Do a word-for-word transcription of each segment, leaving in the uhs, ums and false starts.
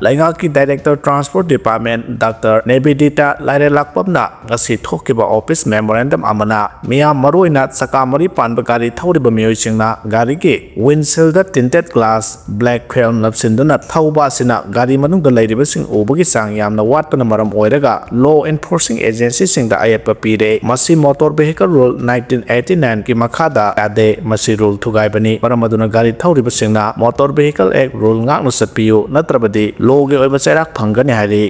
ꯂꯩꯉꯥꯛꯀꯤ Director Transport Department Doctor Nivedita ꯂꯥꯏꯔꯦꯂꯥꯛꯄꯝꯅ ꯉꯁꯤ ꯊꯣꯛꯈꯤꯕ office memorandum ꯑꯃꯅ ꯃꯤꯌꯥꯝ, ꯃꯔꯨꯑꯣꯏꯅ ꯆꯀꯥ ꯃꯔꯤ ꯄꯥꯟꯕ ꯒꯥꯔꯤ ꯊꯧꯔꯤꯕ ꯃꯤꯑꯣꯏꯁꯤꯡꯅ ꯒꯥꯔꯤꯒꯤ windshieldꯗ tinted glass, black film ꯅꯞꯁꯤꯟꯗꯨꯅ ꯊꯧꯕ ꯑꯁꯤꯅ ꯒꯥꯔꯤ ꯃꯅꯨꯡꯗ ꯂꯩꯔꯤꯕꯁꯤꯡ ꯎꯕꯒꯤ ꯆꯥꯡ ꯌꯥꯝꯅ ꯋꯥꯠꯄꯅ ꯃꯔꯝ ꯑꯣꯏꯔꯒ law enforcing agencyꯁꯤꯡꯗ ꯑꯌꯦꯠꯄ ꯄꯤꯔꯦ꯫ ꯃꯁꯤ Motor Vehicle Rule nineteen eighty nineꯒꯤ ꯃꯈꯥꯗ ꯌꯥꯗꯦ꯫ ꯃꯁꯤ rule ꯊꯨꯒꯥꯏꯕꯅꯤ꯫ ꯃꯔꯝ ꯑꯗꯨꯅ ꯒꯥꯔꯤ ꯊꯧꯔꯤꯕꯁꯤꯡꯅ Motor Vehicle Act rule ꯉꯥꯛꯅ ꯆꯠꯄꯤꯌꯨ, ꯅꯠꯇ꯭ꯔꯕꯗꯤ lawꯒꯤ ꯑꯣꯏꯕ ꯆꯩꯔꯥꯛ ꯐꯪꯒꯅꯤ ꯍꯥꯏꯔꯤ꯫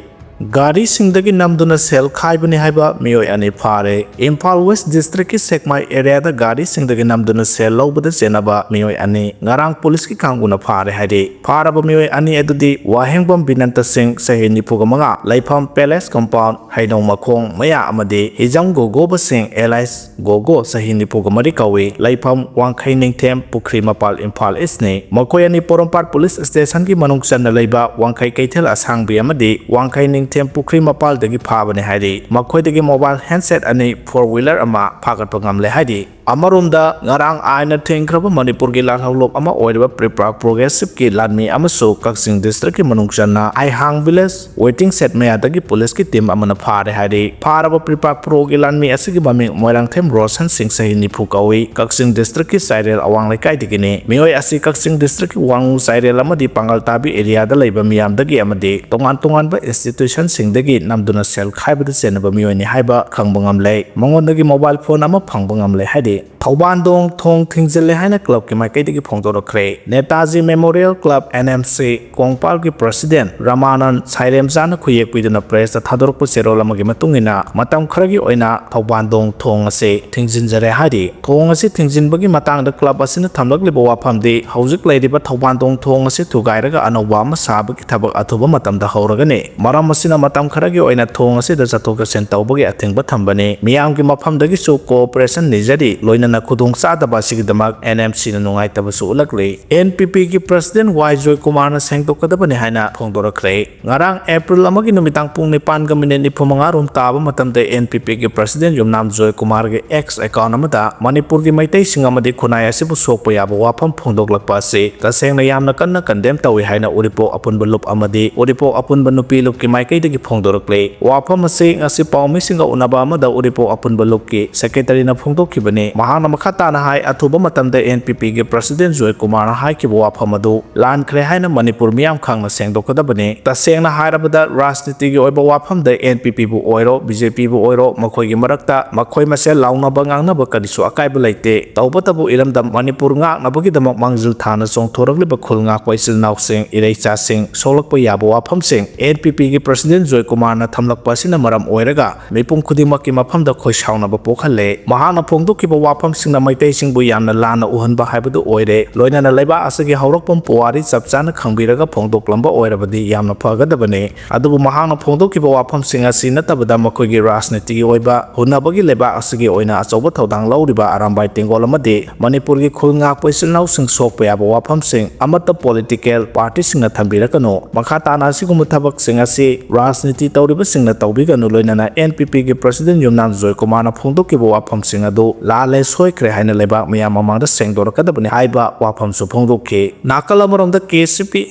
ꯒꯥꯔꯤꯁꯤꯡꯗꯒꯤ ꯅꯝꯗꯨꯅ ꯁꯦꯜ ꯈꯥꯏꯕꯅꯤ ꯍꯥꯏꯕ ꯃꯤꯑꯣꯏ ꯑꯅꯤ ꯐꯥꯔꯦ꯫ ꯏꯝꯐꯥꯜ West Districtꯀꯤ ꯁꯦꯛꯃꯥꯏ areaꯗ ꯒꯥꯔꯤꯁꯤꯡꯗꯒꯤ ꯅꯝꯗꯨꯅ ꯁꯦꯜ ꯂꯧꯕꯗ ꯆꯦꯟꯅꯕ ꯃꯤꯑꯣꯏ ꯑꯅꯤ ꯉꯔꯥꯡ ꯄꯨꯂꯤꯁꯀꯤ ꯀꯥꯡꯕꯨꯅ ꯐꯥꯔꯦ ꯍꯥꯏꯔꯤ꯫ ꯐꯥꯔꯕ ꯃꯤꯑꯣꯏ ꯑꯅꯤ ꯑꯗꯨꯗꯤ ꯋꯥꯍꯦꯡꯕꯝ ꯕꯤꯅꯟꯇ ꯁꯤꯡ, ꯆꯍꯤ ꯅꯤꯐꯨꯒ ꯃꯉꯥ, ꯂꯩꯐꯝ Palace Compound, ꯍꯩꯅꯧ ꯃꯈꯣꯡ ꯃꯌꯥ, ꯑꯃꯗꯤ ꯍꯤꯖꯝ ꯒꯣꯒꯣꯕ ꯁꯤꯡ, alias ꯒꯣꯒꯣ, ꯆꯍꯤ ꯅꯤꯐꯨꯒ ꯃꯔꯤ ꯀꯧꯏ, ꯂꯩꯐꯝ ꯋꯥꯡꯈꯩ ꯅꯤꯡꯊꯦꯝ, ꯄꯨꯈ꯭ꯔꯤ ꯃꯄꯥꯜ, ꯏꯝꯐꯥꯜ Eastꯅꯤ꯫ ꯃꯈꯣꯏ ꯑꯅꯤ ꯄꯣꯔꯣꯝꯄꯥꯠ ꯄꯨꯂꯤꯁ ꯁ꯭ꯇꯦꯁꯟꯒꯤ ꯃꯅꯨꯡ ꯆꯟꯅ ꯂꯩꯕ ꯋꯥꯡꯈꯩ ꯀꯩꯊꯦꯜ ꯑꯁꯥꯡꯕꯤ ꯑꯃꯗꯤ ꯋꯥꯡꯈꯩ ꯅꯤꯡꯊꯦꯝ ꯄꯨꯈ꯭ꯔꯤ ꯃꯄꯥꯜꯗꯒꯤ ꯐꯥꯕꯅꯤ ꯍꯥꯏꯔꯤ꯫ ꯃꯈꯣꯏꯗꯒꯤ mobile handset ꯑꯅꯤ, four wheeler ꯑꯃ ꯐꯥꯒꯠꯄ ꯉꯝꯂꯦ ꯍꯥꯏꯔꯤ꯫ ꯑꯃꯔꯣꯝꯗ, ꯉꯔꯥꯡ ꯑꯥꯏꯟꯅ ꯊꯤꯡꯈ꯭ꯔꯕ ꯃꯅꯤꯄꯨꯔꯒꯤ ꯂꯥꯜꯍꯧꯂꯨꯞ ꯑꯃ ꯑꯣꯏꯔꯤꯕ ꯄ꯭ꯔꯤꯄ꯭ꯔꯥ ꯄ꯭ꯔꯣꯒ꯭ꯔꯦꯁꯤꯞꯀꯤ ꯂꯥꯟꯃꯤ ꯑꯃꯁꯨ ꯀꯛꯆꯤꯡ ꯗꯤꯁꯇ꯭ꯔꯤꯛꯀꯤ ꯃꯅꯨꯡ ꯆꯟꯅ ꯑꯥꯏꯍꯥꯡ ꯚꯤꯂꯦꯖ waiting shed ꯃꯌꯥꯗꯒꯤ ꯄꯨꯂꯤꯁꯀꯤ ꯇꯤꯝ ꯑꯃꯅ ꯐꯥꯔꯦ ꯍꯥꯏꯔꯤ꯫ ꯐꯥꯔꯕ ꯄ꯭ꯔꯤꯄ꯭ꯔꯥ ꯄ꯭ꯔꯣꯒꯤ ꯂꯥꯟꯃꯤ ꯑꯁꯤꯒꯤ ꯃꯃꯤꯡ ꯃꯣꯏꯔꯥꯡꯊꯦꯝ ꯔꯣꯁꯟ ꯁꯤꯡ, ꯆꯍꯤ ꯅꯤꯐꯨ ꯀꯧꯏ, ꯀꯛꯆꯤꯡ ꯗꯤꯁꯇ꯭ꯔꯤꯛꯀꯤ ꯆꯥꯏꯔꯦꯜ ꯑꯋꯥꯡ ꯂꯩꯀꯥꯏꯗꯒꯤꯅꯤ꯫ ꯃꯤꯑꯣꯏ ꯑꯁꯤ ꯀꯛꯆꯤꯡ ꯗꯤꯁꯇ꯭ꯔꯤꯛꯀꯤ ꯋꯥꯉꯨ ꯆꯥꯏꯔꯦꯜ ꯑꯃꯗꯤ ꯄꯥꯡꯒꯜ ꯇꯥꯕꯤ ꯑꯦꯔꯤꯌꯥꯗ ꯂꯩꯕ ꯃꯤꯌꯥꯝꯗꯒꯤ ꯑꯃꯗꯤ ꯇꯣꯉꯥꯟ ꯇꯣꯉꯥꯟꯕ ꯏꯟꯁꯇꯤꯇ꯭ꯌꯨꯁꯟꯁꯤꯡꯗꯒꯤ ꯅꯝꯗꯨꯅ ꯁꯦꯜ ꯈꯥꯏꯕꯗ ꯆꯦꯟꯅꯕ ꯃꯤꯑꯣꯏꯅꯤ ꯍꯥꯏꯕ ꯈꯪꯕ ꯉꯝꯂꯦ꯫ ꯃꯉꯣꯟꯗꯒꯤ ꯃꯣꯕꯥꯏꯜ ꯐꯣꯟ ꯑꯃ ꯐꯪꯕ ꯉꯝꯂꯦ ꯍꯥꯏꯔꯤ꯫ ꯊꯧꯕꯥꯟꯗꯣꯡ ꯊꯣꯡ ꯊꯤꯡꯖꯤꯜꯂꯦ ꯍꯥꯏꯅ ꯀ꯭ꯂꯕꯀꯤ ꯃꯥꯏꯀꯩꯗꯒꯤ ꯐꯣꯡꯗꯣꯔꯛꯈ꯭ꯔꯦ꯫ Netaji memorial club, N M C, ꯀꯣꯡꯄꯥꯜꯒꯤ ꯄ꯭ꯔꯁꯤꯗꯦꯟ ꯔꯃꯥꯅꯟ ꯁꯥꯏꯔꯦꯝꯆꯥꯅ ꯈꯨꯌꯦꯛ ꯄꯤꯗꯨꯅ ꯄ꯭ꯔꯦꯁꯇ ꯊꯥꯗꯣꯔꯛꯄ ꯆꯦꯔꯣꯜ ꯑꯃꯒꯤ ꯃꯇꯨꯡ ꯏꯟꯅ, ꯃꯇꯝ ꯈꯔꯒꯤ ꯑꯣꯏꯅ ꯊꯧꯕꯥꯟꯗꯣꯡ ꯊꯣꯡ ꯑꯁꯤ ꯊꯤꯡꯖꯤꯟꯖꯔꯦ ꯍꯥꯏꯔꯤ꯫ ꯊꯣꯡ ꯑꯁꯤ ꯊꯤꯡꯖꯤꯟꯕꯒꯤ ꯃꯇꯥꯡꯗ ꯀ꯭ꯂꯕ ꯑꯁꯤꯅ ꯊꯝꯂꯛꯂꯤꯕ ꯋꯥꯐꯝꯗꯤ ꯍꯧꯖꯤꯛ ꯂꯩꯔꯤꯕ ꯊꯧꯕꯥꯟꯗꯣꯡ ꯊꯣꯡ ꯑꯁꯤ ꯊꯨꯒꯥꯏꯔꯒ ꯑꯅꯧꯕ ꯑꯃ ꯁꯥꯕꯒꯤ ꯊꯕꯛ ꯑꯊꯨꯕ ꯃꯇꯝꯗ ꯍꯧꯔꯒꯅꯤ꯫ ꯃꯔꯝ ꯑꯁꯤ ꯅ ꯃꯇꯝ ꯈꯔꯒꯤ ꯑꯣꯏꯅ ꯊꯣꯡ ꯑꯁꯤꯗ ꯆꯠꯊꯣꯛ ꯆꯠꯁꯤꯟ ꯇꯧꯕꯒꯤ ꯑꯊꯤꯡꯕ ꯊꯝꯕꯅꯤ꯫ ꯃꯤꯌꯥꯝꯒꯤ ꯃꯐꯝꯗꯒꯤꯁꯨ cooperation ꯅꯤꯖꯔꯤ꯫ ꯂꯣꯏꯅꯅ ꯈꯨꯗꯣꯡꯆꯥꯗꯕ ꯑꯁꯤꯒꯤꯗꯃꯛ N M C ꯅ ꯅꯨꯡꯉꯥꯏꯇꯕꯁꯨ ꯎꯠꯂꯛꯂꯤ꯫ N P P ꯒꯤ President Y ꯖꯣꯏꯀꯨꯃꯥꯔꯅ ꯁꯦꯡꯗꯣꯛꯀꯗꯕꯅꯤ ꯍꯥꯏꯅ ꯐꯣꯡꯗꯣꯔꯛꯈ꯭ꯔꯦ꯫ ꯉꯔꯥꯡ April ꯑꯃꯒꯤ ꯅꯨꯃꯤꯗꯥꯡ ꯄꯨꯡ ꯅꯤꯄꯥꯟꯒ minute ꯅꯤꯐꯨ ꯃꯉꯥ ꯔꯣꯝ ꯇꯥꯕ ꯃꯇꯝꯗ N P P ꯒꯤ President ꯌꯨꯝꯅꯥꯝ ꯖꯣꯏꯀꯨꯃꯥꯔꯒꯤ X account ꯑꯃꯗ ꯃꯅꯤꯄꯨꯔꯒꯤ ꯃꯩꯇꯩꯁꯤꯡ ꯑꯃꯗꯤ ꯈꯨꯟꯅꯥꯏ ꯑꯁꯤꯕꯨ ꯁꯣꯛꯄ ꯌꯥꯕ ꯋꯥꯐꯝ ꯐꯣꯡꯗꯣꯛꯂꯛꯄ ꯑꯁꯤ ꯇꯁꯦꯡꯅ ꯌꯥꯝꯅ ꯀꯟꯅ condemn ꯇꯧꯏ ꯍꯥꯏꯅ ꯎꯔꯤꯄꯣꯛ ꯑꯄꯨꯟꯕ ꯂꯨꯞ ꯑꯃꯗꯤ ꯎꯔꯤꯄꯣꯛ ꯑꯄꯨꯟꯕ ꯅꯨꯄꯤ ꯂꯨꯞꯀꯤ ꯃꯥꯏꯀꯩꯗꯒꯤ ꯐꯣꯡꯗꯣꯔꯛꯂꯤ꯫ ꯋꯥꯐꯝ ꯑꯁꯤ ꯉꯁꯤ ꯄꯥꯎꯃꯤꯁꯤꯡꯒ ꯎꯅꯕ ꯑꯃꯗ ꯎꯔꯤꯄꯣꯛ ꯑꯄꯨꯟꯕ ꯂꯨꯞꯀꯤ Secretary ꯅ ꯐꯣꯡꯗꯣꯛꯈꯤꯕꯅꯤ꯫ ꯃꯍꯥꯛꯅ ꯃꯈꯥ ꯇꯥꯅ ꯍꯥꯏ, ꯑꯊꯨꯕ ꯃꯇꯝꯗ N P P ꯒꯤ President ꯖꯣꯏꯀꯨꯃꯥꯔꯅ ꯍꯥꯏꯈꯤꯕ ꯋꯥꯐꯝ ꯑꯗꯨ ꯂꯥꯟꯈ꯭ꯔꯦ ꯍꯥꯏꯅ ꯃꯅꯤꯄꯨꯔ ꯃꯤꯌꯥꯝ ꯈꯪꯅ ꯁꯦꯡꯗꯣꯛꯀꯗꯕꯅꯤ꯫ ꯇꯁꯦꯡꯅ ꯍꯥꯏꯔꯕꯗ ꯔꯥꯖꯅꯤꯇꯤꯒꯤ ꯑꯣꯏꯕ ꯋꯥꯐꯝꯗ N P P ꯕꯨ ꯑꯣꯏꯔꯣ, B J P ꯕꯨ ꯑꯣꯏꯔꯣ, ꯃꯈꯣꯏꯒꯤ ꯃꯔꯛꯇ ꯃꯈꯣꯏ ꯃꯁꯦꯜ ꯂꯥꯎꯅꯕ ꯉꯥꯡꯅꯕ ꯀꯔꯤꯁꯨ ꯑꯀꯥꯏꯕ ꯂꯩꯇꯦ꯫ ꯇꯧꯕꯇꯕꯨ ꯏꯔꯝꯗꯝ ꯃꯅꯤꯄꯨꯔ ꯉꯥꯛꯅꯕꯒꯤꯗꯃꯛ ꯃꯥꯡꯖꯤꯜ ꯊꯥꯅ ꯆꯣꯡꯊꯣꯔꯛꯂꯤꯕ ꯈꯨꯜ ꯉꯥꯛꯄ ꯏꯆꯤꯜ ꯏꯅꯥꯎꯁꯤꯡ, ꯏꯔꯩꯆꯥꯁꯤꯡ, ꯁꯣꯛꯂꯛꯄ ꯌꯥꯕ ꯋꯥꯐꯝꯁꯤꯡ N P P ꯒꯤ President ꯖꯣꯏꯀꯨꯃꯥꯔꯅ ꯊꯝꯂꯛꯄ ꯑꯁꯤꯅ ꯃꯔꯝ ꯑꯣꯏꯔꯒ ꯃꯤꯄꯨꯝ ꯈꯨꯗꯤꯡꯃꯛꯀꯤ ꯃꯐꯝꯗ ꯈꯣꯏ ꯁꯥꯎꯅꯕ ꯄꯣꯛꯍꯜꯂꯦ꯫ ꯃꯍꯥꯛꯅ ꯐꯣꯡꯗꯣꯛꯈꯤꯕ ꯋꯥꯐꯝꯁꯤꯡꯅ ꯃꯩꯇꯩꯁꯤꯡꯕꯨ ꯌꯥꯝꯅ ꯂꯥꯟꯅ ꯎꯍꯟꯕ ꯍꯥꯏꯕꯗꯨ ꯑꯣꯏꯔꯦ꯫ ꯂꯣꯏꯅꯅ ꯂꯩꯕꯥꯛ ꯑꯁꯤꯒꯤ ꯍꯧꯔꯛꯐꯝ ꯄꯨꯋꯥꯔꯤ ꯆꯞ ꯆꯥꯅ ꯈꯪꯕꯤꯔꯒ ꯐꯣꯡꯗꯣꯛꯂꯝꯕ ꯑꯣꯏꯔꯕꯗꯤ ꯌꯥꯝꯅ ꯐꯒꯗꯕꯅꯤ꯫ ꯑꯗꯨꯕꯨ ꯃꯍꯥꯛꯅ ꯐꯣꯡꯗꯣꯛꯈꯤꯕ ꯋꯥꯐꯝꯁꯤꯡ ꯑꯁꯤ ꯅꯠꯇꯕꯗ ꯃꯈꯣꯏꯒꯤ ꯔꯥꯖꯅꯤꯇꯤꯒꯤ ꯑꯣꯏꯕ ꯍꯨꯟꯅꯕꯒꯤ ꯂꯩꯕꯥꯛ ꯑꯁꯤꯒꯤ ꯑꯣꯏꯅ ꯑꯆꯧꯕ ꯊꯧꯗꯥꯡ ꯂꯧꯔꯤꯕ ꯑꯔꯥꯝꯕꯥꯏ ꯇꯦꯡꯒꯣꯜ ꯑꯃꯗꯤ ꯃꯅꯤꯄꯨꯔꯒꯤ ꯈꯨꯜ ꯉꯥꯛꯄ ꯏꯆꯤꯜ ꯏꯅꯥꯎꯁꯤꯡ ꯁꯣꯛꯄ ꯌꯥꯕ ꯋꯥꯐꯝꯁꯤꯡ ꯑꯃꯠꯇ political party ꯁꯤꯡꯅ ꯊꯝꯕꯤꯔꯛꯀꯅꯨ꯫ ꯃꯈꯥ ꯇꯥꯅ ꯑꯁꯤꯒꯨꯝꯕ ꯊꯕꯛꯁꯤꯡ ꯑꯁꯤ ꯔꯥꯖꯅꯤꯇꯤ ꯇꯧꯔꯤꯕꯁꯤꯡꯅ ꯇꯧꯕꯤꯒꯅꯨ꯫ ꯂꯣꯏꯅꯅ N P P ꯒꯤ President ꯌꯨꯝꯅꯥꯝ ꯖꯣꯏꯀꯨꯃꯥꯔꯅ ꯐꯣꯡꯗꯣꯛꯈꯤꯕ ꯋꯥꯐꯝꯁꯤꯡ ꯑꯗꯨ ꯂꯥꯜꯂꯦ, ꯁꯣꯏꯈ꯭ꯔꯦ ꯍꯥꯏꯅ ꯂꯩꯕꯥꯛ ꯃꯤꯌꯥꯝ ꯃꯃꯥꯡꯗ ꯁꯦꯡꯗꯣꯔꯛꯀꯗꯕꯅꯤ ꯍꯥꯏꯕ ꯋꯥꯐꯝꯁꯨ ꯐꯣꯡꯗꯣꯛꯈꯤ꯫ ꯅꯥꯀꯜ ꯑꯃꯔꯣꯝꯗ K C P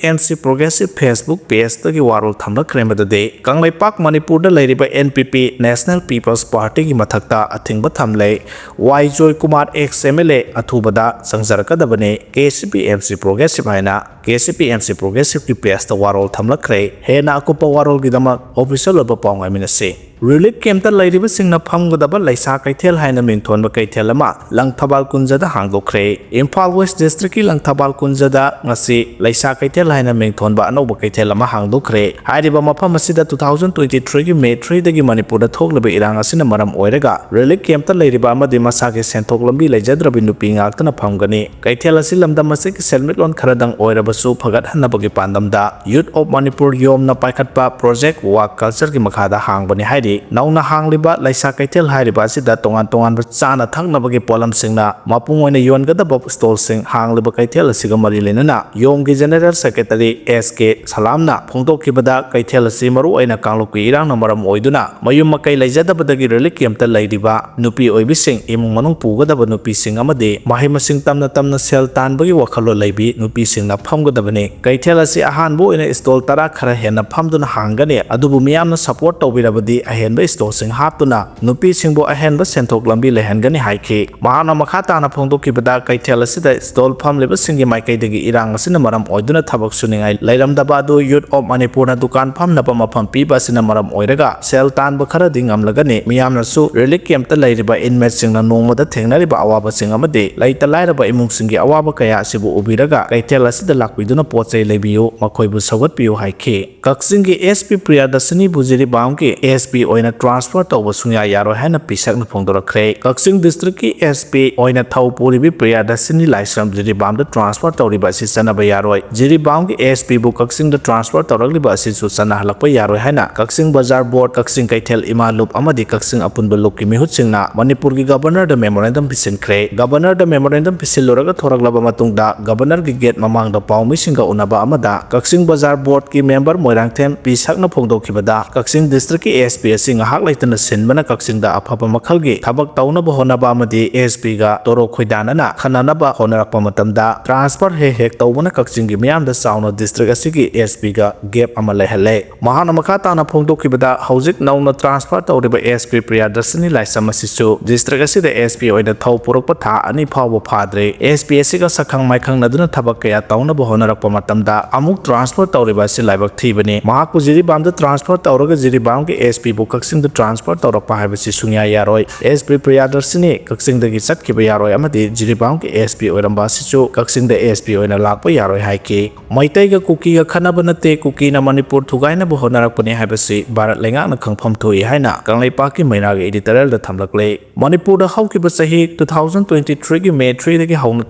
M C Progressive Facebook page ꯇꯒꯤ ꯋꯥꯔꯣꯜ ꯊꯝꯂꯛꯈ꯭ꯔꯦ꯫ ꯃꯗꯨꯗꯤ ꯀꯪꯂꯩꯄꯥꯛ ꯃꯅꯤꯄꯨꯔꯗ ꯂꯩꯔꯤꯕ N P P National People's Party ꯒꯤ ꯃꯊꯛꯇ ꯑꯊꯤꯡꯕ ꯊꯝꯂꯦ꯫ Y Joykumar ex M L A ꯑꯊꯨꯕꯗ ꯆꯪꯖꯔꯛꯀꯗꯕꯅꯤ꯫ K C P M C Progressive ꯍꯥꯏꯅ K C P M C Progressive ꯀꯤ page ꯇ ꯋꯥꯔꯣꯜ ꯊꯝꯂꯛꯈ꯭ꯔꯦ꯫ ꯍꯦꯟꯅ ꯑꯀꯨꯞꯄ ꯋꯥꯔꯣꯜꯒꯤꯗꯃꯛ official ꯑꯣꯏꯕ ꯄꯥꯎ ꯉꯥꯏꯃꯤꯟꯅꯁꯤ꯫ ꯔꯤꯂꯤꯐ ꯀꯦꯝꯞꯇ ꯂꯩꯔꯤꯕꯁꯤꯡꯅ ꯐꯝꯒꯗꯕ ꯂꯩꯁꯥ ꯀꯩꯊꯦꯜ ꯍꯥꯏꯅ ꯃꯤꯡꯊꯣꯟꯕ ꯀꯩꯊꯦꯜ ꯑꯃ ꯂꯪꯊꯕꯥꯜ ꯀꯨꯟꯖꯗ ꯍꯥꯡꯗꯣꯛꯈ꯭ꯔꯦ꯫ ꯏꯝꯐꯥꯜ ꯋꯦꯁ ꯗꯤꯁꯇ꯭ꯔꯤꯛꯀꯤ ꯂꯪꯊꯕꯥꯜ ꯀꯨꯟꯖꯗ ꯉꯁꯤ ꯂꯩꯁꯥ ꯀꯩꯊꯦꯜ ꯍꯥꯏꯅ ꯃꯤꯡꯊꯣꯟꯕ ꯑꯅꯧꯕ ꯀꯩꯊꯦꯜ ꯑꯃ ꯍꯥꯡꯗꯣꯛꯈ꯭ꯔꯦ꯫ ꯍꯥꯏꯔꯤꯕ ꯃꯐꯝ ꯑꯁꯤꯗ two thousand twenty three ꯒꯤ May three ꯗꯒꯤ ꯃꯅꯤꯄꯨꯔꯗ ꯊꯣꯛꯂꯤꯕ ꯏꯔꯥꯡ ꯑꯁꯤꯅ ꯃꯔꯝ ꯑꯣꯏꯔꯒ ꯔꯤꯂꯤꯐ ꯀꯦꯝꯞꯇ ꯂꯩꯔꯤꯕ ꯑꯃꯗꯤ ꯃꯁꯥꯒꯤ ꯁꯦꯟꯊꯣꯛ ꯂꯝꯕꯤ ꯂꯩꯖꯗ꯭ꯔꯕꯤ ꯅꯨꯄꯤ ꯉꯥꯛꯇꯅ ꯐꯝꯒꯅꯤ꯫ ꯀꯩꯊꯦꯜ ꯑꯁꯤ ꯂꯝꯗꯝ ꯑꯁꯤꯒꯤ ꯁꯦꯟꯃꯤꯠꯂꯣꯟ ꯈꯔꯗꯪ ꯑꯣꯏꯔꯕꯁꯨ ꯐꯒꯠꯍꯟꯅꯕꯒꯤ ꯄꯥꯟꯗꯝꯗ Youth of Manipur, ꯌꯣꯝꯅ ꯄꯥꯏꯈꯠꯄ Project Work Culture ꯒꯤ ꯃꯈꯥꯗ ꯍꯥꯡꯕꯅꯤ ꯍꯥꯏꯔꯤ꯫ ꯅꯧꯅ ꯍꯥꯡꯂꯤꯕ ꯂꯩꯁꯥ ꯀꯩꯊꯦꯜ ꯍꯥꯏꯔꯤꯕ ꯑꯁꯤꯗ ꯇꯣꯉꯥꯟ ꯇꯣꯉꯥꯟꯕ ꯆꯥꯅ ꯊꯛꯅꯕꯒꯤ ꯄꯣꯠꯂꯝꯁꯤꯡꯅ ꯃꯄꯨꯡ ꯑꯣꯏꯅ ꯌꯣꯟꯒꯗꯕ stall ꯁꯤꯡ ꯍꯥꯡꯂꯤꯕ ꯀꯩꯊꯦꯜ ꯑꯁꯤꯒ ꯃꯔꯤ ꯂꯩꯅꯅ ꯌꯣꯝꯒꯤ General Secretary S K ꯁꯂꯥꯝꯅ ꯐꯣꯡꯗꯣꯛꯈꯤꯕꯗ, ꯀꯩꯊꯦꯜ ꯑꯁꯤ ꯃꯔꯨꯑꯣꯏꯅ ꯀꯥꯡꯂꯨꯞꯀꯤ ꯏꯔꯥꯡꯅ ꯃꯔꯝ ꯑꯣꯏꯗꯨꯅ ꯃꯌꯨꯝ ꯃꯀꯩ ꯂꯩꯖꯗꯕꯗꯒꯤ ꯔꯤꯂꯤꯐ ꯀꯦꯝꯞꯇ ꯂꯩꯔꯤꯕ ꯅꯨꯄꯤ ꯑꯣꯏꯕꯤꯁꯤꯡ, ꯏꯃꯨꯡ ꯃꯅꯨꯡ ꯄꯨꯒꯗꯕ ꯅꯨꯄꯤꯁꯤꯡ ꯑꯃꯗꯤ ꯃꯍꯩ ꯃꯁꯤꯡ ꯇꯝꯅ ꯇꯝꯅ ꯁꯦꯜ ꯇꯥꯟꯕꯒꯤ ꯋꯥꯈꯜꯂꯣꯟ ꯂꯩꯕꯤ ꯅꯨꯄꯤꯁꯤꯡꯅ ꯐꯝꯒꯗꯕꯅꯤ꯫ ꯀꯩꯊꯦꯜ ꯑꯁꯤ ꯑꯍꯥꯟꯕ ꯑꯣꯏꯅ stall ꯇꯔꯥ ꯈꯔ ꯍꯦꯟꯅ ꯐꯝꯗꯨꯅ ꯍꯥꯡꯒꯅꯤ, ꯑꯗꯨꯕꯨ ꯃꯤꯌꯥꯝꯅ support ꯇꯧꯕꯤꯔꯕꯗꯤ ꯑꯍꯦꯟꯕ stall ꯁꯤꯡ ꯍꯥꯞꯇꯨꯅ ꯅꯨꯄꯤꯁꯤꯡꯕꯨ ꯑꯍꯦꯟꯕ ꯁꯦꯟꯊꯣꯛ ꯂꯝꯕꯤ ꯂꯩꯍꯟꯒꯅꯤ ꯍꯥꯏꯈꯤ꯫ ꯃꯍꯥꯛꯅ ꯃꯈꯥ ꯇꯥꯅ ꯐꯣꯡꯗꯣꯛꯈꯤꯕꯗ, ꯀꯩꯊꯦꯜ ꯑꯁꯤꯗ stall ꯐꯝꯂꯤꯕꯁꯤꯡꯒꯤ ꯃꯥꯏꯀꯩꯗꯒꯤ ꯏꯔꯥꯡ ꯑꯁꯤꯅ ꯃꯔꯝ ꯑꯣꯏꯗꯨꯅ ꯊꯕꯛ ꯁꯨꯅꯤꯡꯉꯥꯏ ꯂꯩꯔꯝꯗꯕ ꯑꯗꯨ Youth of Manipur ꯅ ꯗꯨꯀꯥꯟ ꯐꯝꯅꯕ ꯃꯐꯝ ꯄꯤꯕ ꯑꯁꯤꯅ ꯃꯔꯝ ꯑꯣꯏꯔꯒ ꯁꯦꯜ ꯇꯥꯟꯕ ꯈꯔꯗꯤ ꯉꯝꯂꯒꯅꯤ꯫ ꯃꯤꯌꯥꯝꯅꯁꯨ ꯔꯤꯂꯤꯐ ꯀꯦꯝꯞꯇ ꯂꯩꯔꯤꯕ inmate ꯁꯤꯡꯅ ꯅꯣꯡꯃꯗ ꯊꯦꯡꯅꯔꯤꯕ ꯑꯋꯥꯕꯁꯤꯡ ꯑꯃꯗꯤ ꯂꯩꯇ ꯂꯥꯏꯔꯕ ꯏꯃꯨꯡꯁꯤꯡꯒꯤ ꯑꯋꯥꯕ ꯀꯌꯥ ꯑꯁꯤꯕꯨ ꯎꯕꯤꯔꯒ ꯀꯩꯊꯦꯜ ꯑꯁꯤꯗ ꯂꯥꯛꯄꯤꯗꯨꯅ ꯄꯣꯠ ꯆꯩ ꯂꯩꯕꯤꯌꯨ, ꯃꯈꯣꯏꯕꯨ ꯁꯧꯒꯠꯄꯤꯌꯨ ꯍꯥꯏꯈꯤ꯫ ꯀꯛꯆꯤꯡꯒꯤ S P ꯄ꯭ꯔꯤꯌꯥꯗꯔꯁꯤꯅꯤꯕꯨ ꯖꯤꯔꯤꯕꯥꯝꯒꯤ S P ꯑꯣꯏꯅ transfer ꯇꯧꯕ ꯁꯨꯡꯌꯥ ꯌꯥꯔꯣꯏ ꯍꯥꯏꯅ ꯄꯤꯁꯛꯅ ꯐꯣꯡꯗꯣꯔꯛꯈ꯭ꯔꯦ꯫ ꯀꯛꯆꯤꯡ ꯗꯤꯁꯇ꯭ꯔꯤꯛꯀꯤ S P ꯑꯣꯏꯅ ꯊꯧ ꯄꯨꯔꯤꯕꯤ ꯄ꯭ꯔꯤꯌꯥꯗꯔꯁꯤꯅꯤ ꯂꯥꯏꯁ꯭ꯔꯝ ꯖꯤꯔꯤꯕꯥꯝꯗ transfer ꯇꯧꯔꯤꯕ ꯑꯁꯤ ꯆꯠꯅꯕ ꯌꯥꯔꯣꯏ꯫ ꯖꯤꯔꯤꯕꯥꯝꯒꯤ S P ꯕꯨ ꯀꯛꯆꯤꯡꯗ transfer ꯇꯧꯔꯛꯂꯤꯕ ꯑꯁꯤꯁꯨ ꯆꯠꯅꯍꯜꯂꯛꯄ ꯌꯥꯔꯣꯏ ꯍꯥꯏꯅ ꯀꯛꯆꯤꯡ ꯕꯖꯥꯔ ꯕꯣꯔꯗ, ꯀꯛꯆꯤꯡ ꯀꯩꯊꯦꯜ ꯏꯃꯥ ꯂꯨꯞ ꯑꯃꯗꯤ ꯀꯛꯆꯤꯡ ꯑꯄꯨꯟꯕ ꯂꯨꯞꯀꯤ ꯃꯤꯍꯨꯠꯁꯤꯡꯅ ꯃꯅꯤꯄꯨꯔꯒꯤ Governor ꯗ memorandum ꯄꯤꯁꯤꯟꯈ꯭ꯔꯦ꯫ Governor ꯗ memorandum ꯄꯤꯁꯤꯜꯂꯨꯔꯒ ꯊꯣꯔꯛꯂꯕ ꯃꯇꯨꯡꯗ Governor ꯒꯤ gate ꯃꯃꯥꯡꯗ ꯄꯥꯎꯃꯤꯁꯤꯡꯒ ꯎꯅꯕ ꯑꯃꯗ ꯀꯛꯆꯤꯡ ꯕꯖꯥꯔ ꯕꯣꯔꯗꯀꯤ member ꯃꯣꯏꯔꯥꯡꯊꯦꯝ ꯄꯤꯁꯛꯅ ꯐꯣꯡꯗꯣꯛꯈꯤꯕꯗ, ꯀꯛꯆꯤꯡ ꯗꯤꯁꯇ꯭ꯔꯤꯛꯀꯤ S P ꯑꯁꯤ ꯉꯥꯏꯍꯥꯛ ꯂꯩꯇꯅ ꯁꯤꯟꯕꯅ ꯀꯛꯆꯤꯡꯗ ꯑꯐꯕ ꯃꯈꯜꯒꯤ ꯊꯕꯛ ꯇꯧꯅꯕ ꯍꯣꯠꯅꯕ ꯑꯃꯗꯤ S P ꯒ ꯇꯣꯔꯣ ꯈꯣꯏꯗꯥꯅꯅ ꯈꯟꯅꯅꯕ ꯍꯣꯠꯅꯔꯛꯄ ꯃꯇꯝꯗ transfer ꯍꯦꯛ ꯍꯦꯛ ꯇꯧꯕꯅ ꯀꯛꯆꯤꯡꯒꯤ ꯃꯤꯌꯥꯝꯗ ꯆꯥꯎꯅ ꯗꯤꯁꯇ꯭ꯔꯤꯛ ꯑꯁꯤꯒꯤ S P ꯒ gap ꯑꯃ ꯂꯩꯍꯜꯂꯦ꯫ ꯃꯍꯥꯛꯅ ꯃꯈꯥ ꯇꯥꯅ ꯐꯣꯡꯗꯣꯛꯈꯤꯕꯗ, ꯍꯧꯖꯤꯛ ꯅꯧꯅ transfer ꯇꯧꯔꯤꯕ S P ꯄ꯭ꯔꯤꯌꯥꯗꯔꯁꯤꯅꯤ ꯂꯥꯏꯁ꯭ꯔꯝ ꯑꯁꯤꯁꯨ ꯗꯤꯁꯇ꯭ꯔꯤꯛ ꯑꯁꯤꯗ S P ꯑꯣꯏꯅ ꯊꯧ ꯄꯨꯔꯛꯄ ꯊꯥ ꯑꯅꯤ ꯐꯥꯎꯕ ꯐꯥꯗ꯭ꯔꯤ꯫ S P ꯑꯁꯤꯒ ꯁꯛꯈꯪ ꯃꯥꯏꯈꯪꯅꯗꯨꯅ ꯊꯕꯛ ꯀꯌꯥ ꯇꯧꯅꯕ ꯍꯣꯠꯅꯔꯛꯄ ꯃꯇꯝꯗ ꯑꯃꯨꯛ transfer ꯇꯧꯔꯤꯕ ꯑꯁꯤ ꯂꯥꯏꯕꯛ ꯊꯤꯕꯅꯤ꯫ ꯃꯍꯥꯛꯄꯨ ꯖꯤꯔꯤꯕꯥꯝꯗ transfer ꯇꯧꯔꯒ ꯖꯤꯔꯤꯕꯥꯝꯒꯤ S P ꯕꯨ ꯀꯛꯆꯤꯡꯗ transfer ꯇꯧꯔꯛꯄ ꯍꯥꯏꯕꯁꯤ ꯁꯨꯡꯌꯥ ꯌꯥꯔꯣꯏ꯫ ꯑꯦꯁ ꯄꯤ ꯄ꯭ꯔꯤꯌꯥꯗꯔꯁꯤꯅꯤ ꯀꯛꯆꯤꯡꯗꯒꯤ ꯆꯠꯈꯤꯕ ꯌꯥꯔꯣꯏ ꯑꯃꯗꯤ ꯖꯤꯔꯤꯕꯥꯝꯒꯤ ꯑꯦꯁ ꯄꯤ ꯑꯣꯏꯔꯝꯕ ꯑꯁꯤꯁꯨ ꯀꯛꯆꯤꯡꯗ ꯑꯦꯁ ꯄꯤ ꯑꯣꯏꯅ ꯂꯥꯛꯄ ꯌꯥꯔꯣꯏ ꯍꯥꯏꯈꯤ꯫ ꯃꯩꯇꯩꯒ ꯀꯨꯀꯤꯒ ꯈꯠꯅꯕ ꯅꯠꯇꯦ, ꯀꯨꯀꯤꯅ ꯃꯅꯤꯄꯨꯔ ꯊꯨꯒꯥꯏꯅꯕ ꯍꯣꯠꯅꯔꯛꯄꯅꯤ ꯍꯥꯏꯕꯁꯤ ꯚꯥꯔꯠ ꯂꯩꯉꯥꯛꯅ ꯈꯪꯐꯝ ꯊꯣꯛꯏ ꯍꯥꯏꯅ ꯀꯪꯂꯩꯄꯥꯛꯀꯤ ꯃꯩꯔꯥꯒꯤ editorialꯗ ꯊꯝꯂꯛꯂꯦ꯫ ꯃꯅꯤꯄꯨꯔꯗ ꯍꯧꯈꯤꯕ ꯆꯍꯤ two thousand twenty threeꯒꯤ May threeꯗꯒꯤ ꯍꯧꯅ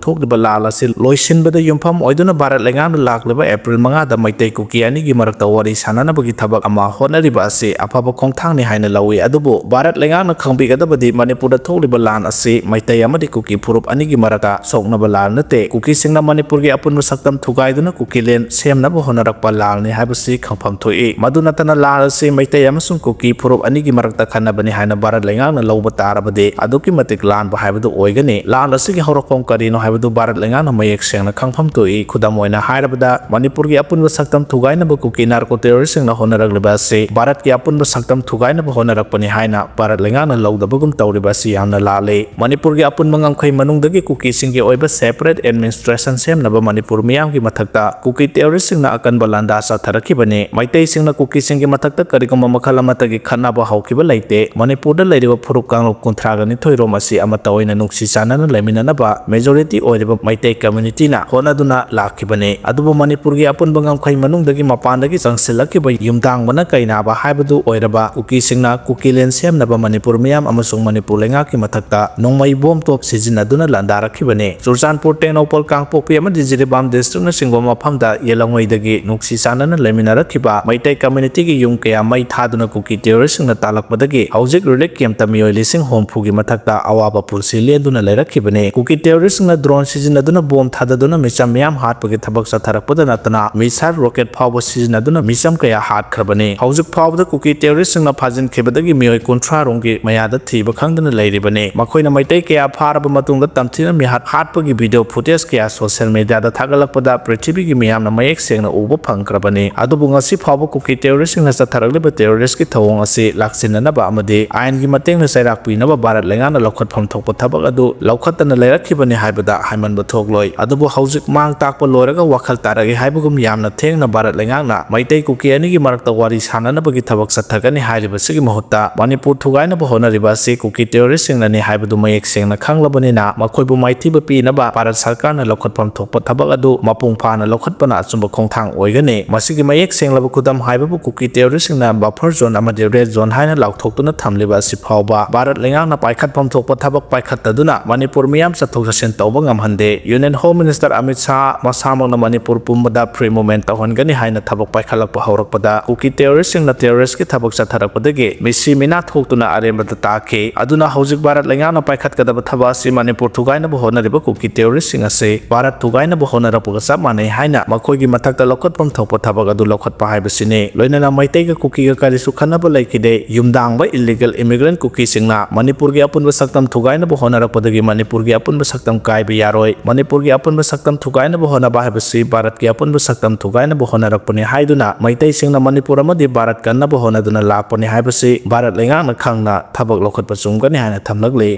ꯊꯣꯛꯂꯤꯕ ꯂꯥꯟ ꯑꯁꯤ ꯂꯣꯏꯁꯤꯟꯕꯗ ꯌꯨꯝꯐꯝ ꯑꯣꯏꯗꯨꯅ ꯚꯥꯔꯠ ꯂꯩꯉꯥꯛꯅ ꯂꯥꯛꯂꯤꯕ April ꯃꯉꯥꯗ ꯃꯩꯇꯩ ꯀꯨꯀꯤ ꯑꯅꯤꯒꯤ ꯃꯔꯛꯇ ꯋꯥꯔꯤ ꯁꯥꯟꯅꯅꯕꯒꯤ ꯊꯕꯛ ꯑꯃ ꯍꯣꯠꯅꯔꯤꯕ ꯑꯁꯤ ꯑꯐꯕ ꯈꯣꯡꯊꯥꯡꯅꯤ ꯍꯥꯏꯅ ꯂꯧꯏ꯫ ꯑꯗꯨꯕꯨ ꯚꯥꯔꯠ ꯂꯩꯉꯥꯛꯅ ꯈꯪꯕꯤꯒꯗꯕꯗꯤ ꯃꯅꯤꯄꯨꯔꯗ ꯊꯣꯛꯂꯤꯕ ꯂꯥꯟ ꯑꯁꯤ ꯃꯩꯇꯩ ꯑꯃꯗꯤ ꯀꯨꯀꯤ ꯐꯨꯔꯨꯞ ꯑꯅꯤꯒꯤ ꯃꯔꯛꯇ ꯁꯣꯛꯅꯕ ꯂꯥꯟ ꯅꯠꯇꯦ꯫ ꯀꯨꯀꯤꯁꯤꯡꯅ ꯃꯅꯤꯄꯨꯔꯒꯤ ꯑꯄꯨꯟꯕ ꯁꯛꯇꯝ ꯊꯨꯒꯥꯏꯗꯨꯅ ꯀꯨꯀꯤꯂꯦꯟ ꯁꯦꯝꯅꯕ ꯍꯣꯠꯅꯔꯛꯄ ꯂꯥꯟꯅꯤ ꯍꯥꯏꯕꯁꯤ ꯈꯪꯐꯝ ꯊꯣꯛꯏ꯫ ꯃꯗꯨ ꯅꯠꯇꯅ ꯂꯥꯟ ꯑꯁꯤ ꯃꯩꯇꯩ ꯑꯃꯁꯨꯡ ꯀꯨꯀꯤ ꯐꯨꯔꯨꯞ ꯑꯅꯤꯒꯤ ꯃꯔꯛꯇ ꯈꯠꯅꯕꯅꯤ ꯍꯥꯏꯅ ꯚꯥꯔꯠ ꯂꯩꯉꯥꯛꯅ ꯂꯧꯕ ꯇꯥꯔꯕꯗꯤ ꯑꯗꯨꯛꯀꯤ ꯃꯇꯤꯛ ꯂꯥꯟꯕ ꯍꯥꯏꯕꯗꯨ ꯑꯣꯏꯒꯅꯤ꯫ ꯂꯥꯟ ꯑꯁꯤꯒꯤ ꯍꯧꯔꯛꯐꯝ ꯀꯔꯤꯅꯣ ꯍꯥꯏꯕꯗꯨ ꯚꯥꯔꯠ ꯂꯩꯉꯥꯛꯅ ꯃꯌꯦꯛ ꯁꯦꯡꯅ ꯈꯪꯐꯝ ꯊꯣꯛꯏ꯫ ꯈꯨꯗꯝ ꯑꯣꯏꯅ ꯍꯥꯏꯔꯕꯗ ꯃꯅꯤꯄꯨꯔꯒꯤ ꯑꯄꯨꯟꯕ ꯁꯛꯇꯝ ꯊꯨꯒꯥꯏꯅꯕ ꯀꯨꯀꯤ narco terroristꯁꯤꯡꯅ ꯍꯣꯠꯅꯔꯛꯂꯤꯕ ꯑꯁꯤ ꯚꯥꯔꯠꯀꯤ ꯑꯄꯨꯟꯕ ꯁꯛꯇꯝ ꯊꯨꯒꯥꯏꯅꯕ ꯍꯣꯠꯅꯔꯛꯄꯅꯤ ꯍꯥꯏꯅ ꯚꯥꯔꯠ ꯂꯩꯉꯥꯛꯅ ꯂꯧꯗꯕꯒꯨꯝ ꯇꯧꯔꯤꯕ ꯑꯁꯤ ꯌꯥꯝꯅ ꯂꯥꯜꯂꯤ꯫ ꯃꯅꯤꯄꯨꯔꯒꯤ ꯑꯄꯨꯟꯕ ꯉꯝꯈꯩ ꯃꯅꯨꯡꯗꯒꯤ ꯀꯨꯀꯤꯁꯤꯡꯒꯤ ꯑꯣꯏꯕ separate administration ꯁꯦꯝꯅꯕ ꯃꯅꯤꯄꯨꯔ ꯃꯤꯌꯥꯝꯒꯤ ꯃꯊꯛꯇ ꯀꯨꯀꯤ terroristꯁꯤꯡꯅ ꯑꯀꯟꯕ ꯂꯥꯟꯗꯥ ꯆꯠꯊꯔꯛꯈꯤꯕꯅꯤ꯫ ꯃꯩꯇꯩꯁꯤꯡꯅ ꯀꯨꯀꯤꯁꯤꯡꯒꯤ ꯃꯊꯛꯇ ꯀꯔꯤꯒꯨꯝꯕ ꯃꯈꯜ ꯑꯃꯠꯇꯒꯤ ꯈꯠꯅꯕ ꯍꯧꯈꯤꯕ ꯂꯩꯇꯦ꯫ ꯃꯅꯤꯄꯨꯔꯗ ꯂꯩꯔꯤꯕ ꯐꯨꯔꯨꯞ ꯀꯥꯡꯂꯨꯞ ꯀꯨꯟꯊ꯭ꯔꯥꯒ ꯅꯤꯊꯣꯏ ꯔꯣꯝ ꯑꯁꯤ ꯑꯃꯠꯇ ꯑꯣꯏꯅ ꯅꯨꯡꯁꯤ ꯆꯥꯟꯅꯅ ꯂꯩꯃꯤꯟꯅꯅꯕ majority ꯑꯣꯏꯔꯤꯕ ꯃꯩꯇꯩ communityꯅ ꯍꯣꯠꯅꯗꯨꯅ ꯂꯥꯛꯈꯤꯕꯅꯤ꯫ ꯑꯗꯨꯕꯨ ꯃꯅꯤꯄꯨꯔꯒꯤ ꯑꯄꯨꯟꯕ ꯉꯝꯈꯩ ꯃꯅꯨꯡꯗꯒꯤ ꯃꯄꯥꯟꯗꯒꯤ ꯆꯪꯁꯤꯜꯂꯛꯈꯤꯕ ꯌꯨꯝꯗꯥꯡꯕꯅ ꯀꯩꯅꯥꯕ ꯍꯥꯏꯕꯗꯨ ꯑꯣꯏꯔꯕ ꯀꯨꯀꯤꯁꯤꯡꯅ ꯀꯨꯀꯤꯂꯦꯟ ꯁꯦꯝꯅꯕ ꯃꯅꯤꯄꯨꯔ ꯃꯤꯌꯥꯝ ꯑꯃꯁꯨꯡ ꯃꯅꯤꯄꯨꯔ ꯂꯩꯉꯥꯛꯀꯤ ꯃꯊꯛꯇ ꯅꯣꯡꯃꯩ ꯕꯣꯝ ꯇꯣꯞ ꯁꯤꯖꯤꯟꯅꯗꯨꯅ ꯂꯥꯟꯗꯥꯔꯛꯈꯤꯕꯅꯤ꯫ ꯆꯨꯔꯆꯥꯟꯄꯨꯔ, ꯇꯦꯡꯅꯧꯄꯜ, ꯀꯥꯡꯄꯣꯛꯄꯤ ꯑꯃꯗꯤ ꯖꯤꯔꯤꯕꯥꯝ districtꯅꯆꯤꯡꯕ ꯃꯐꯝꯗ ꯌꯦꯜꯂꯧꯉꯩꯗꯒꯤ ꯅꯨꯡꯁꯤ ꯆꯥꯟꯅꯅ ꯂꯩꯃꯤꯟꯅꯔꯛꯈꯤꯕ ꯃꯩꯇꯩ communityꯒꯤ ꯌꯨꯝ ꯀꯌꯥ ꯃꯩ ꯊꯥꯗꯨꯅ ꯀꯨꯀꯤ terroristꯁꯤꯡꯅ ꯇꯥꯜꯂꯛꯄꯗꯒꯤ ꯍꯧꯖꯤꯛ relief campꯇ ꯃꯤꯑꯣꯏ ꯂꯤꯁꯤꯡ ꯍꯨꯝꯐꯨꯒꯤ ꯃꯊꯛꯇ ꯑꯋꯥꯕ ꯄꯨꯟꯁꯤ ꯂꯦꯟꯗꯨꯅ ꯂꯩꯔꯛꯈꯤꯕꯅꯤ꯫ ꯀꯨꯀꯤ terroristꯁꯤꯡꯅ drone ꯁꯤꯖꯤꯟꯅꯗꯨꯅ ꯕꯣꯝ ꯊꯥꯗꯗꯨꯅ ꯃꯤꯆꯝ ꯃꯤꯌꯥꯝ ꯍꯥꯠꯄꯒꯤ ꯊꯕꯛ ꯆꯠꯊꯔꯛꯄꯗ ꯅꯠꯇꯅ missile rocket ꯐꯥꯎꯕ ꯁꯤꯖꯤꯟꯅꯗꯨꯅ ꯃꯤꯆꯝ ꯀꯌꯥ ꯍꯥꯠꯈ꯭ꯔꯕꯅꯤ꯫ ꯍꯧꯖꯤꯛ ꯐꯥꯎꯕꯗ ꯀꯨꯀꯤ terroristꯁꯤꯡꯅ ꯐꯥꯖꯤꯟꯈꯤꯕꯗꯒꯤ ꯃꯤꯑꯣꯏ ꯀꯨꯟꯊ꯭ꯔꯥ ꯔꯣꯝꯒꯤ ꯃꯌꯥꯗ ꯊꯤꯕ ꯈꯪꯗꯅ ꯂꯩꯔꯤꯕꯅꯤ꯫ ꯃꯈꯣꯏꯅ ꯃꯩꯇꯩ ꯀꯌꯥ ꯐꯥꯔꯕ ꯃꯇꯨꯡꯗ ꯇꯝꯊꯤꯅ ꯃꯤꯍꯥꯠ ꯍꯥꯠꯄꯒꯤ video footage ꯀꯌꯥ social mediaꯗ ꯊꯥꯒꯠꯂꯛꯄꯗ ꯄ꯭ꯔꯤꯊꯤꯕꯤꯒꯤ ꯃꯤꯌꯥꯝꯅ ꯃꯌꯦꯛ ꯁꯦꯡꯅ ꯎꯕ ꯐꯪꯈ꯭ꯔꯕꯅꯤ꯫ ꯑꯗꯨꯕꯨ ꯉꯁꯤ ꯐꯥꯎꯕ ꯀꯨꯀꯤ terroristꯁꯤꯡꯅ ꯆꯠꯊꯔꯛꯂꯤꯕ terroristꯀꯤ ꯊꯧꯑꯣꯡ ꯑꯁꯤ ꯂꯥꯛꯁꯤꯟꯅꯅꯕ ꯑꯃꯗꯤ ꯑꯥꯏꯟꯒꯤ ꯃꯇꯦꯡꯅ ꯆꯩꯔꯥꯛ ꯄꯤꯅꯕ ꯚꯥꯔꯠ ꯂꯩꯉꯥꯛꯅ ꯂꯧꯈꯠꯐꯝ ꯊꯣꯛꯄ ꯊꯕꯛ ꯑꯗꯨ ꯂꯧꯈꯠꯇꯅ ꯂꯩꯔꯛꯈꯤꯕꯅꯤ ꯍꯥꯏꯕꯗ ꯍꯥꯏꯃꯟꯕ ꯊꯣꯛꯂꯣꯏ꯫ ꯑꯗꯨꯕꯨ ꯍꯧꯖꯤꯛ ꯃꯥꯡ ꯇꯥꯛꯄ ꯂꯣꯏꯔꯒ ꯋꯥꯈꯜ ꯇꯥꯔꯛꯏ ꯍꯥꯏꯕꯒꯨꯝ ꯌꯥꯝꯅ ꯊꯦꯡꯅ ꯚꯥꯔꯠ ꯂꯩꯉꯥꯛꯅ ꯃꯩꯇꯩ ꯀꯨꯀꯤ ꯑꯅꯤꯒꯤ ꯃꯔꯛꯇ ꯋꯥꯔꯤ ꯁꯥꯟꯅꯅꯕꯒꯤ ꯊꯕꯛ ꯆꯠꯊꯒꯅꯤ ꯍꯥꯏ ꯍꯥꯏꯔꯤꯕꯁꯤꯒꯤ ꯃꯍꯨꯠꯇ ꯃꯅꯤꯄꯨꯔ ꯊꯨꯒꯥꯏꯅꯕ ꯍꯣꯠꯅꯔꯤꯕ ꯑꯁꯤ ꯀꯨꯀꯤ ꯇꯦꯔꯣꯔꯤꯁꯁꯤꯡꯅꯅꯤ ꯍꯥꯏꯕꯗꯨ ꯃꯌꯦꯛ ꯁꯦꯡꯅ ꯈꯪꯂꯕꯅꯤꯅ, ꯃꯈꯣꯏꯕꯨ ꯃꯥꯏꯊꯤꯕ ꯄꯤꯅꯕ ꯚꯥꯔꯠ ꯁꯔꯀꯥꯔꯅ ꯂꯧꯈꯠꯐꯝ ꯊꯣꯛꯄ ꯊꯕꯛ ꯑꯗꯨ ꯃꯄꯨꯡ ꯐꯥꯅ ꯂꯧꯈꯠꯄꯅ ꯑꯆꯨꯝꯕ ꯈꯣꯡꯊꯥꯡ ꯑꯣꯏꯒꯅꯤ꯫ ꯃꯁꯤꯒꯤ ꯃꯌꯦꯛ ꯁꯦꯡꯂꯕ ꯈꯨꯗꯝ ꯍꯥꯏꯕꯕꯨ ꯀꯨꯀꯤ ꯇꯦꯔꯣꯔꯤꯁꯁꯤꯡꯅ buffer zone ꯑꯃꯗꯤ red zone ꯍꯥꯏꯅ ꯂꯥꯎꯊꯣꯛꯇꯨꯅ ꯊꯝꯂꯤꯕ ꯑꯁꯤ ꯐꯥꯎꯕ ꯚꯥꯔꯠ ꯂꯩꯉꯥꯛꯅ ꯄꯥꯏꯈꯠꯐꯝ ꯊꯣꯛꯄ ꯊꯕꯛ ꯄꯥꯏꯈꯠꯇꯗꯨꯅ ꯃꯅꯤꯄꯨꯔ ꯃꯤꯌꯥꯝ ꯆꯠꯊꯣꯛ ꯆꯠꯁꯤꯟ ꯇꯧꯕ ꯉꯝꯍꯟꯗꯦ꯫ Union Home Minister Amit Shah ꯃꯁꯥꯃꯛꯅ Manipur ꯄꯨꯝꯕꯗ free movement ꯇꯧꯍꯟꯒꯅꯤ ꯍꯥꯏꯅ ꯊꯕꯛ ꯄꯥꯏꯈꯠꯂꯛꯄ ꯍꯧꯔꯛꯄꯗ, ꯀꯨꯀꯤ ꯇꯦꯔꯣꯔꯤꯁꯁꯤꯡꯅ ꯇꯦꯔꯣꯔꯤꯁꯀꯤ ꯊꯕꯛ ꯆꯠꯊꯔꯛꯄꯗꯒꯤ ꯃꯤꯁꯤ ꯃꯤꯅꯥ ꯊꯣꯛꯇꯨꯅ ꯑꯔꯦꯝꯕꯗ ꯇꯥꯈꯤ꯫ ꯑꯗꯨꯅ ꯍꯧꯖꯤꯛ ꯚꯥꯔꯠ ꯂꯩꯉꯥꯛꯅ ꯄꯥꯏꯈꯠꯀꯗꯕ ꯊꯕꯛ ꯑꯁꯤ ꯃꯅꯤꯄꯨꯔ ꯊꯨꯒꯥꯏꯅꯕ ꯍꯣꯠꯅꯔꯤꯕ ꯀꯨꯀꯤ ꯇꯦꯔꯣꯔꯤꯁꯁꯤꯡ ꯑꯁꯤ ꯚꯥꯔꯠ ꯊꯨꯒꯥꯏꯅꯕ ꯍꯣꯠꯅꯔꯛꯄꯒ ꯆꯞ ꯃꯥꯟꯅꯩ ꯍꯥꯏꯅ ꯃꯈꯣꯏꯒꯤ ꯃꯊꯛꯇ ꯂꯧꯈꯠꯐꯝ ꯊꯣꯛꯄ ꯊꯕꯛ ꯑꯗꯨ ꯂꯧꯈꯠꯄ ꯍꯥꯏꯕꯁꯤꯅꯤ꯫ ꯂꯣꯏꯅꯅ ꯃꯩꯇꯩꯒ ꯀꯨꯀꯤꯒ ꯀꯔꯤꯁꯨ ꯈꯟꯅꯕ ꯂꯩꯈꯤꯗꯦ꯫ ꯌꯨꯝꯗꯥꯡꯕ illegal immigrant ꯀꯨꯀꯤꯁꯤꯡꯅ ꯃꯅꯤꯄꯨꯔꯒꯤ ꯑꯄꯨꯟꯕ ꯁꯛꯇꯝ ꯊꯨꯒꯥꯏꯅꯕ ꯍꯣꯠꯅꯔꯛꯄꯗꯒꯤ ꯃꯅꯤꯄꯨꯔꯒꯤ ꯑꯄꯨꯟꯕ ꯁꯛꯇꯝ ꯀꯥꯏꯕ ꯌꯥꯔꯣꯏ꯫ ꯃꯅꯤꯄꯨꯔꯒꯤ ꯑꯄꯨꯟꯕ ꯁꯛꯇꯝ ꯊꯨꯒꯥꯏꯅꯕ ꯍꯣꯠꯅꯕ ꯍꯥꯏꯕꯁꯤ ꯚꯥꯔꯠꯀꯤ ꯑꯄꯨꯟꯕ ꯁꯛꯇꯝ ꯊꯨꯒꯥꯏꯅꯕ ꯍꯣꯠꯅꯔꯛꯄꯅꯤ ꯍꯥꯏꯗꯨꯅ ꯃꯩꯇꯩꯁꯤꯡꯅ ꯃꯅꯤꯄꯨꯔ ꯑꯃꯗꯤ ꯚꯥꯔꯠ ꯀꯟꯅꯕ ꯍꯣꯠꯅꯗꯨꯅ ꯂꯥꯛꯄꯅꯤ ꯍꯥꯏꯕꯁꯤ ꯚꯥꯔꯠ ꯂꯩꯉꯥꯛꯅ ꯈꯪꯅ ꯊꯕꯛ ꯂꯧꯈꯠꯄ ꯆꯨꯝꯒꯅꯤ ꯍꯥꯏꯅ ꯊꯝꯂꯛꯂꯤ꯫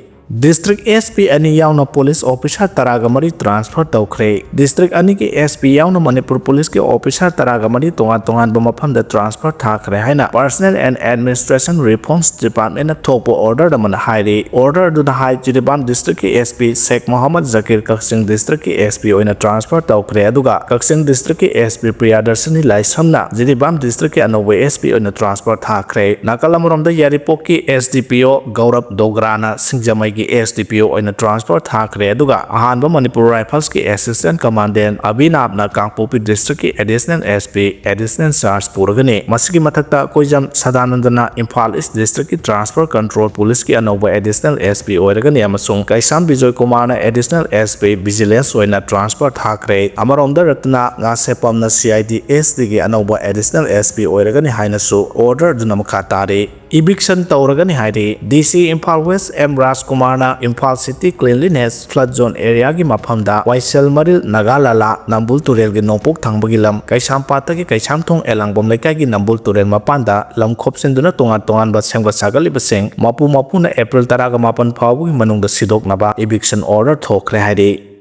District S P ꯑꯅꯤ ꯌꯥꯎꯅ police officer ꯇꯔꯥꯒ ꯃꯔꯤ transfer ꯇꯧꯈ꯭ꯔꯦ꯫ District ꯑꯅꯤꯒꯤ S P ꯌꯥꯎꯅ ꯃꯅꯤꯄꯨꯔ policeꯀꯤ officer ꯇꯔꯥꯒ ꯃꯔꯤ ꯇꯣꯉꯥꯟ ꯇꯣꯉꯥꯟꯕ ꯃꯐꯝꯗ transfer ꯊꯥꯈ꯭ꯔꯦ ꯍꯥꯏꯅ Personnel and Administration Reforms Departmentꯅ ꯊꯣꯛꯄ order ꯑꯃꯅ ꯍꯥꯏꯔꯤ꯫ Order ꯑꯗꯨꯅ ꯍꯥꯏ, ꯖꯤꯔꯤꯕꯥꯝ districtꯀꯤ S P ꯁꯦꯈ ꯃꯣꯍꯝꯃꯗ ꯖꯀꯤꯔ ꯀꯛꯆꯤꯡ districtꯀꯤ S P ꯑꯣꯏꯅ transfer ꯇꯧꯈ꯭ꯔꯦ, ꯑꯗꯨꯒ ꯀꯛꯆꯤꯡ districtꯀꯤ S P ꯄ꯭ꯔꯤꯌꯥꯗꯔꯁꯤꯅꯤ ꯂꯥꯏꯁ꯭ꯔꯝꯅ ꯖꯤꯔꯤꯕꯥꯝ districtꯀꯤ ꯑꯅꯧꯕ S P ꯑꯣꯏꯅ transfer ꯊꯥꯈ꯭ꯔꯦ꯫ ꯅꯥꯀꯜ ꯑꯃꯔꯣꯝꯗ ꯌꯥꯏꯔꯤꯄꯣꯛꯀꯤ S D P O ꯒꯧꯔꯕ ꯗꯣꯒ꯭ꯔꯥꯅ ꯁꯤꯡꯖꯃꯩꯒꯤ S D P O ꯑꯣꯏꯅ transfer ꯊꯥꯈ꯭ꯔꯦ, ꯑꯗꯨꯒ ꯑꯍꯥꯟꯕ ꯃꯅꯤꯄꯨꯔ Riflesꯀꯤ Assistant Commandant ꯑꯕꯤꯅꯥꯕꯅ ꯀꯥꯡꯄꯣꯛꯄꯤ districtꯀꯤ Additional S P, Additional Charge ꯄꯨꯔꯒꯅꯤ꯫ ꯃꯁꯤꯒꯤ ꯃꯊꯛꯇ ꯀꯣꯏꯖꯝ ꯁꯗꯥꯅꯟꯗꯅ ꯏꯝꯐꯥꯜ East districtꯀꯤ Transfer Control Policeꯀꯤ ꯑꯅꯧꯕ Additional S P ꯑꯣꯏꯔꯒꯅꯤ ꯑꯃꯁꯨꯡ ꯀꯩꯁꯥꯝ ꯕꯤꯖꯣꯏ ꯀꯨꯃꯥꯔꯅ Additional S P Vigilance ꯑꯣꯏꯅ transfer ꯊꯥꯈ꯭ꯔꯦ꯫ ꯑꯃꯔꯣꯝꯗ ꯔꯠꯇꯅ ꯉꯥꯁꯦꯄꯝꯅ C I D S Dꯒꯤ ꯑꯅꯧꯕ Additional S P ꯑꯣꯏꯔꯒꯅꯤ ꯍꯥꯏꯅꯁꯨ order ꯑꯗꯨꯅ ꯃꯈꯥ ꯇꯥꯔꯤ꯫ Eviction ꯇꯧꯔꯒꯅꯤ ꯍꯥꯏꯔꯤ꯫ D C Imphal West M ꯔꯥꯖꯀꯨꯃꯥꯔꯅ Imphal City Cleanliness Flood Zone Areaꯒꯤ ꯃꯐꯝꯗ ꯋꯥꯏꯁꯦꯜ ꯃꯔꯤꯜ ꯅꯥꯒꯥ ꯂꯥꯂꯥ ꯅꯝꯕꯨꯜ ꯇꯨꯔꯦꯜꯒꯤ ꯅꯣꯡꯄꯣꯛ ꯊꯪꯕꯒꯤ ꯂꯝ ꯀꯩꯁꯥꯝꯄꯥꯠꯇꯒꯤ ꯀꯩꯁꯥꯝꯊꯣꯡ ꯑꯦꯂꯥꯡꯕꯝ ꯂꯩꯀꯥꯏꯒꯤ ꯅꯝꯕꯨꯜ ꯇꯨꯔꯦꯜ ꯃꯄꯥꯟꯗ ꯂꯝ ꯈꯣꯞꯆꯤꯟꯗꯨꯅ ꯇꯣꯉꯥꯟ ꯇꯣꯉꯥꯟꯕ ꯁꯦꯝꯒꯠ ꯁꯥꯒꯠꯂꯤꯕꯁꯤꯡ ꯃꯄꯨ ꯃꯄꯨꯅ April ꯇꯔꯥꯒ ꯃꯥꯄꯟ ꯐꯥꯎꯕꯒꯤ ꯃꯅꯨꯡꯗ ꯁꯤꯗꯣꯛꯅꯕ eviction order ꯊꯣꯛꯈ꯭ꯔꯦ ꯍꯥꯏꯔꯤ꯫